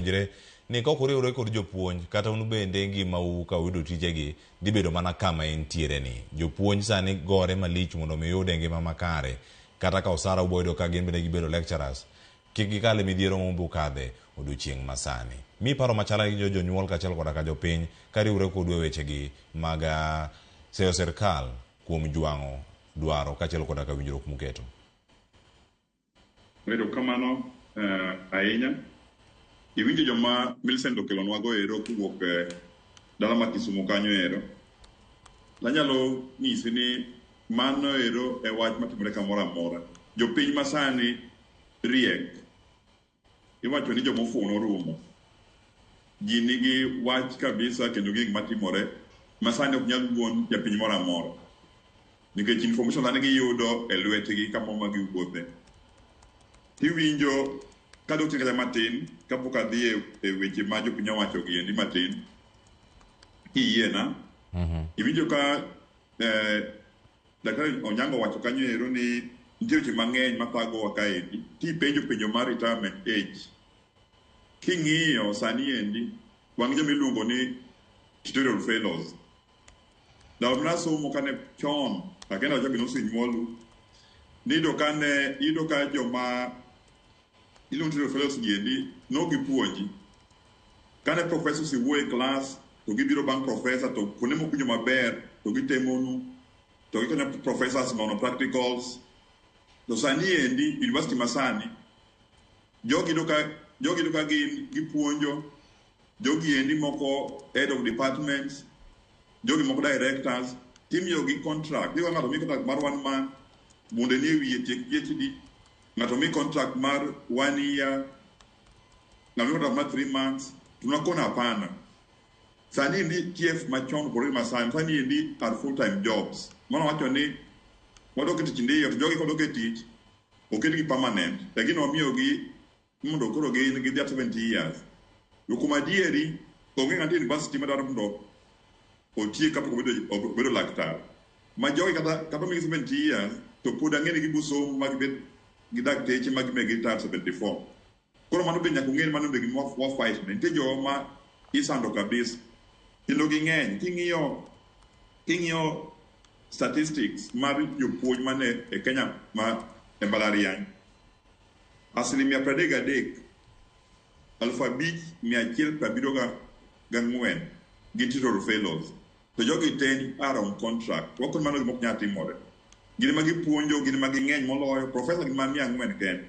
Puonjre ni ka ok uriwre kod jopuonj kata un bende ngimau ka uyudo tijegi dhi bedo mana kama entiere ni. Jopuonj sani gore malich mondo mi uyud e ngima makare kata ka osara ubo yudo ka gin bende gibedo lecturers kik gikal e midhiero ma umbe ukadhe odiochieng' masani. Mi paro machalre gi jonyuol kaachiel koda ka jopiny kariwre kodu e wechegi mag seyo sirkal kuom jwang'o dwaro kaachiel koda ka winjruok muketo. Erokamano ahinya. Iwinjo joma Millicent okelonwago ero kowuok e dala ma Kisumu kanyo ero. Anyalo nyisi ni mano ero e wach matimore kamoro amora. Jopiny masani riek. Iwacho ni joma ofuwo norumo. Ji nigi wach kabisa kendo gik matimore ma sani ok nyal wuond japiny moro amora. Nikech information sani giyudo e lwetgi kamoro ma giwuothe. Tiwinjo kadok chien kacha matin kapok adhi e weche ma jopiny owacho gi endi matin, kiyiena, iwinjo ka Daktari Onyango owacho kanyo ero ni nitie weche mang'eny mathagowa kaendi. Kipenjo penjo mar retirement age, king'iyo sani endi, wan gi joma iluongo ni tutorial fellows. Ndalo mane asomo kane chon, akia ni achabi nosenyuolu, niyudo kane, iyudo ka joma iluongo ni tutorial fellows gi endi nok gipuonji. Kane professor osewuoyo e klas, to gibiro bang' professor to kuonde mok winjo maber to gitemonu to gikonyo professors nono practicals. To sani endi university masani jogi yudo ka jogi yudo ka gin gipuonjo jogi endi moko head of departments, jogi moko directors, timiyogi contract. Iyudo ka ng'ato omi contract mar one month mondo enie wiye tiek PhD, ng'ato omi contract mar one year, ng'ato omi contract mar 3 months. To nakono hapana. Sani endi TF machon opogore gi masani, sani endi are full time jobs. Mano wacho ni wadok e tich ndiyo, to jogi kodok e tich oketgi permanent, lakini wamiyogi mondo koro gin gidhi at 70 years. To kuom adieri, onge ng'ato e university madwaro mondo otiek kapok obedo laktar. Ma jogi kata omigi 70 years, to pod ang'e ni gibo somo ma gibed gi dakteche ma gibe gi retire 74. Koro mano be nyaka ung'e ni mano be gima wa fight ne. Nitie joma isando kabisa. Kendo ging'eny. King'iyo statistics mar jopuonj mane e Kenya ma e mbalariany, asilimia 33, 5174 gin tutorial fellows. To jogi te are on contract. Wakoni mano gima ok nyal timore. Gin ema gipuonjo, gin ema ging'eny moloyo. Professor gin mana 400 kende.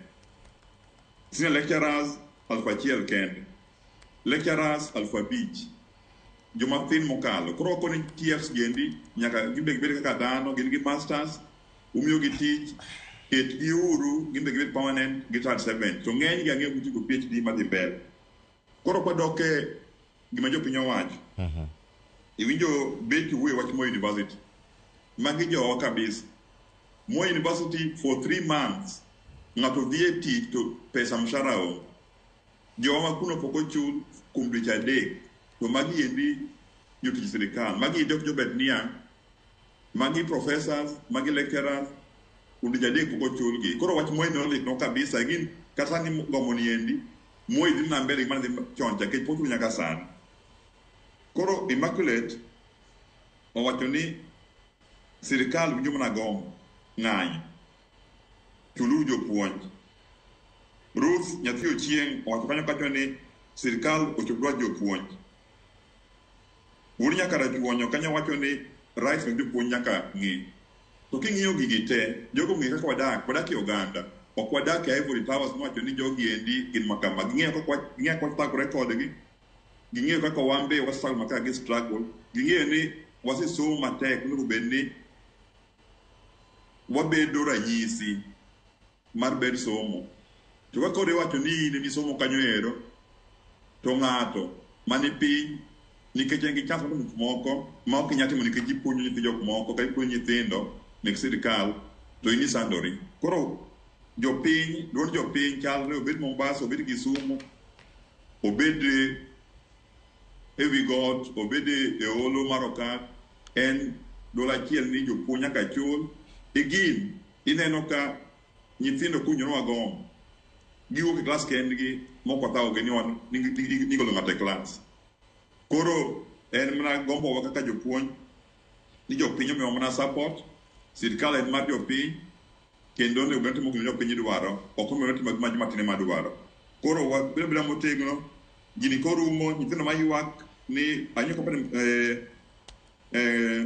Senior lecturers 1000 kende. Lecturers 5000. Joma thin mokalo. Koro wakoni TFs gendi nyaka gin be gibed kaka dhano, gin gi masters, umiyogi tich, ketgi uru, gin be gibed permanent, gi start 7. To ng'eny gi ang'eyo gitieko PhD madhi mbele. Koro kwadok e gima jopiny owacho, iwinjo Betty wuoyo e wach Moi University. Magi jowa kabisa. Moi University for 3 months, ng'ato dhi e tich to pesa mshahara onge. Jowa ma kuno pok ochul kuom dweche 3. To magi endi jotich sirikal. Magi endi ok jobet niya, magi professors, magi lecturers, kuom dweche 3 pok ochulgi. Koro wach Moi nolitnwa kabisa. Gin kata sani gomo ni endi, Moi dhi mana mbele gi mane dhi chon cha nikech pok ochul nyaka sani. Koro Immaculate owacho ni sirikal winjo mana gombo, ng'anyo. Chuluru jopuonj. Ruth nyathi Ochieng' owacho kanyo kacho ni sirikal ochop dwach jopuonj. Wuod Nyakarachuonyo kanyo wacho ni rights mag jopuonj nyaka ng'i. To king'iyo gigi te, jogo ong'eyo kaka wadak, wadak e oganda. Ok wadak e ivory towers miwacho ni jogi endi gin makama. Ging'eyo kaka wathagore kodgi, ging'eyo kaka wan be wa struggle kaka gi struggle, ging'eyo ni wasesomo matek onego bed ni wabedo ranyisi mar ber somo. To ka koro iwacho ni in emisomo kanyo ero, to ng'ato mani piny nikech en gi chance mar timo gik moko ma ok inyal timo nikech ipuonjo nyithi jok moko kata ipuonjo nyithindo mek sirikal to in isandori. Koro jopiny, duond jopiny chalre obed Mombasa, obed Kisumu, obed ewi got, obed e olo mar okak, en duol achiel ni jopuonj nyaka chul. Again, ineno ka nyithindo kowinjo ni wagombo, giwuok e klas kendgi. mok wathagogi ni wan ni igolo ng'ato e klas. Koro en mana gombowa kaka jopuonj ni jopiny omiwa mana support, sirkal en mar jopiny kendo onego bed ni timo gima jopiny dwaro, ok onego bed ni timo gima joma tin ema dwaro. Koro wabedo abeda motegno, gini korumo, nyithindo maywak ni anyo company eh, eh,